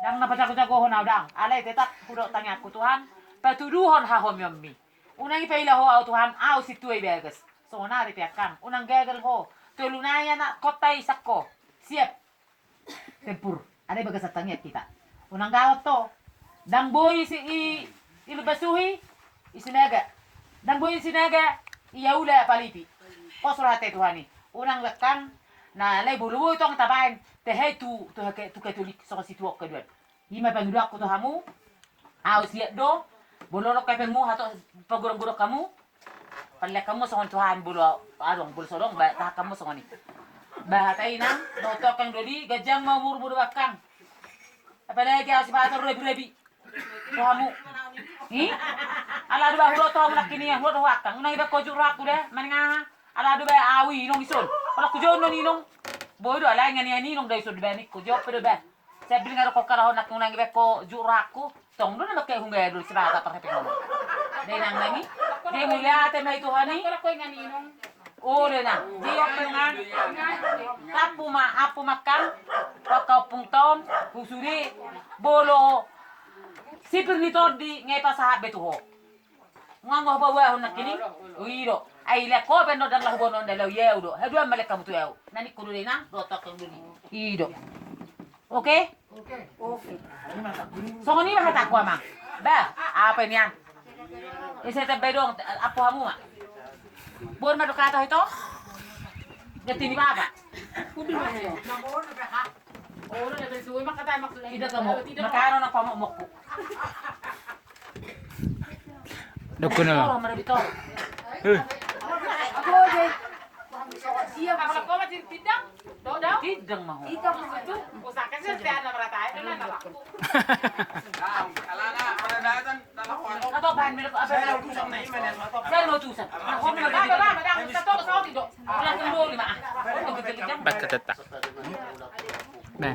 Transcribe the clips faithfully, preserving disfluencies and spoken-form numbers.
Ndang na pajagojagohon au ndang, alai tetap hudok tangiangku Tuhan, patuduhon hahomionmi. Unang i paila ho au Tuhan, au sintua i bagas. Songon ari pe angkang, unang gagal ho. Tolu nai anakkonta i sangko. Siap. Tempur. Ada i bagasan tangiang hita. Unang gaot ho. Ndang boi si i, i Lumban Suhi, i Sinaga. Ndang boi i Sinaga, i Aula Palipi. Pos rohanta i Tuhan i. Unang lekkang, na lae bolobolo tong tabaen, tehe tu, tu hake-, tu Katolik, songon situak keduan. Ima pangidoanku tu hamu, au siap do, molo adong hepengmu hatop pagodanggodang hamu, palean hamu songon tu hami molo adong, molo so adong, ba, tahan hamu songon i. Ba hata inang, dohot angkang doli, ganjang ma umurmu do ba angkang. Apalagi au sipator rabi-rabi. Tu hamu. I? Ala do ba hudok tu hamu nangkin i, hudok tu ho angkang. Unang ibaen ho jut rohangku da, manang aha. Ala do ba au inong ison. Ala hujou non inong. Boi do, ala ingan inong da ison do ba ningku. Jawab pe do ba. Sambil nga rokok kara ho nangkin unang ibaen ho jut rohangku. Tong do na mangke hungga do sipata parhepeng on. Da inang nang i. Dia mauliate ma i Tuhan i. O da inang. Dia pe nang. Tampu ma, ampu ma angkang. Pakaompung taon. Husude. Bolo. Sipir ni tondi nga i pasahat be tu ho. Nga nga hupaboahon nangkin i. O i do. Ai lean ho pe on ndang laho boanon da laho i au do. Haduan ma lean hamu tu au. Na ningku do da inang. Dohot angkang doli. I do. Oke? Songon i ma hatangku amang. Ba, apa nian? Ise tembai dong, ampu hamu ma. Boan ma do hata ho ito. Ganti ni bapa. Ida kamu, makanan apa mau mokku. Dokuna. Toro, marabi toro. Eh. Tidang ma ho. Atau bahan merek apa? Saya mau tusan. Nah, ho merek apa? Satu, satu, tidak. Udah kendali, Mak. Baca tetap. Nah.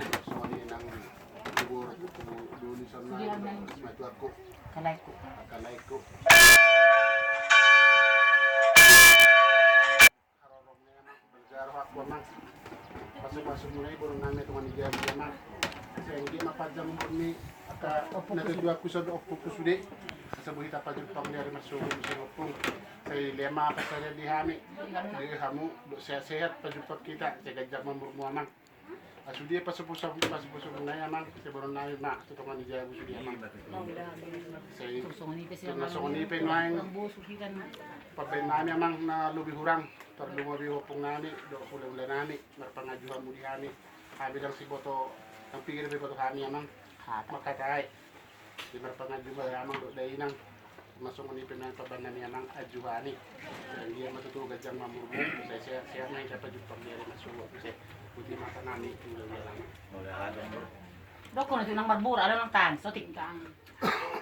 Kalaiku. Kalaiku. Haroro ma amang, berjalan waktu amang. Pasu-pasu mulai burung nami tongan ija ija amang. Sehingga ma panjang umur ni angka na tuaku sude, ompungku sude. Asa boi hita pajumpang di ari marsogot di sini ompung. Sai lema apa saja di hami. Di hamu, do sehat-sehat pajumpang hita. Sai ganjang ma umurmu amang. Sude pasupasu, pasupasu nai amang, sai boru nai ma, tu tongan i jabu sude amang. Sai, tung songon i pe nuaeng. Pambaen nami amang na lobi hurang, tarlumobi ompung nami, dohot hulahula nami, marpangajuhan muna di hami. Hami ndang siboto, ndang pinggir pe boto hami amang. Mangkatai. Di marpangajuhan amang dohot dainang. Masuk mani pemain paban nami amang ajuhani. Dia ma tutu ganjang ma umurmu, sai sehat-sehat ma hita pajumpang di ari marsogot. Sai putih mata nami tinggal di amang. Dokon tu nang marbur, ada nang tan, sotik.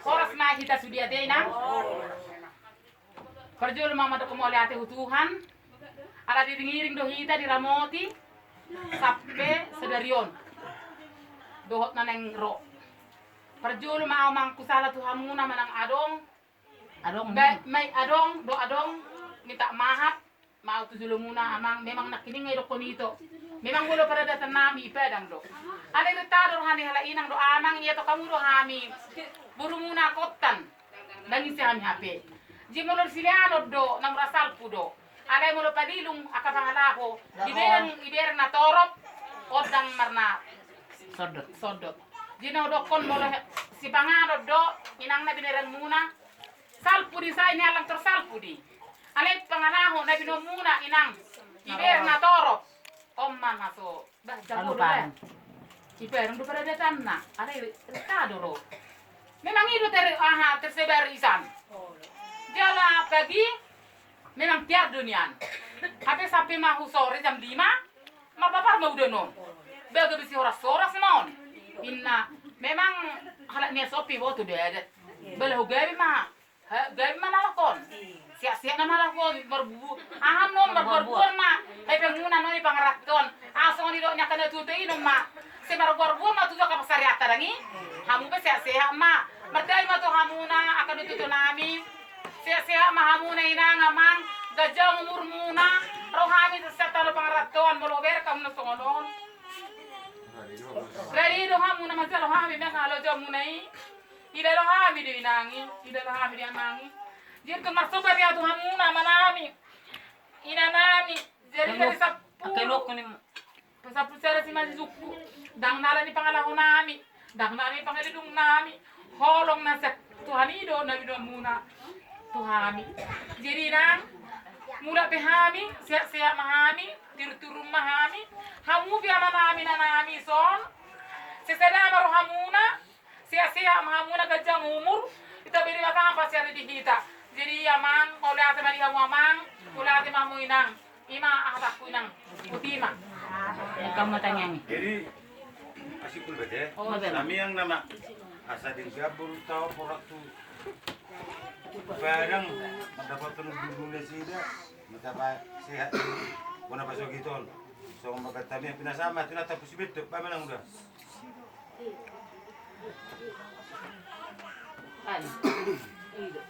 Horas ma hita sude ate inang. Parjolo ma mandok mauliate tu Tuhan. Ala diiring-iring do hita diramoti sampe sadari on. Dohot na naeng ro. Parjolo ma au manang husala tu hamuna manang adong. Adong. Ba, mai adong, do adong, minta maaf, ma au tu jolomuna amang, memang nangkining nga idokkon ito. Memang molo paradatan nami i Padang do. Alai renta do roha ni halak inang do amang, ia to hamu do hami. Borumuna Kottan. Ndang ise hami hape. Jadi molo sileanon do, na mura salpu do. Alai molo palilung angka pangalaho, dibereng, dibereng na torop, ondang marna sodot. Sodot. Jadi na hudokkon molo he-, sipanganon do, inang na binereng muna, salpu di sai ni alang tor salpu di. Alai pangalaho na binoan muna inang, dibereng na torop. On ma na so, bah, jago do bah. Ibereng do paradatanna, alai renta do ro. Memang i do ter-, aha, tersebar isan. Jala pagi, memang tiar do nian. Hape sampe ma hu sore jam lima, marbapar ma udan on. Ba gabe sihoras-horas ma on. Inna, memang halak ni asopi boto do adat. Ba laho gabe ma. He, gabe ma na laho on. Sehat-sehat na ma laho on, marbubu. Aha non, marbuar-buar ma. Hepengmuna non i pangarantoan. Aha songon i do ni angka na tuatua i non ma. Sai marbuar-buar ma tutu angka pansarianta dang i. Hamu pe sehat-sehat ma. Mardalan ma tu hamuna angka na tuatua nami. Sehat-sehat ma hamuna inang amang. Ganjang umurmuna. Ro hami sehat tano pangarantoan molo hubereng hamuna songon on. Rade do hamu na manjalo hami mangalojo muna i. Ida do hami do inang i, ida do hami do amang i. Jadi tung marsoba be tu hamuna amanami, inanami. Jadi dari sampulu, angka luakku ni, sampulu sada simanjujungku. Ndang na ala ni pangalahonami, ndang na ala ni pangalidungnami. Holong na sian Tuhan i do na binoan muna tu hami. Jadi inang, mulak be hami, sehat-sehat ma hami, tiru-tiru ma hami. Hamu pe amanami, inanami son, sesada ma rohamuna, sehat-sehat ma hamuna, ganjang umur. Hita bere ma tamba sian di hita. Jadi amang, mauliate ma di hamu amang, mauliate ma hamu inang. Ima aha takku inang. Uti ma. Engkau ma tangiangi. Jadi, asik pun bete. Oh, betul. Namiang nama. Asa di gabur tau porak tu. Padang, mendapatkan dulu sida. Minta pa sehat. Bona pasogiton. So makan tamiang pinasama, tina tapu si betok, ba menang udah. Kan. Iya.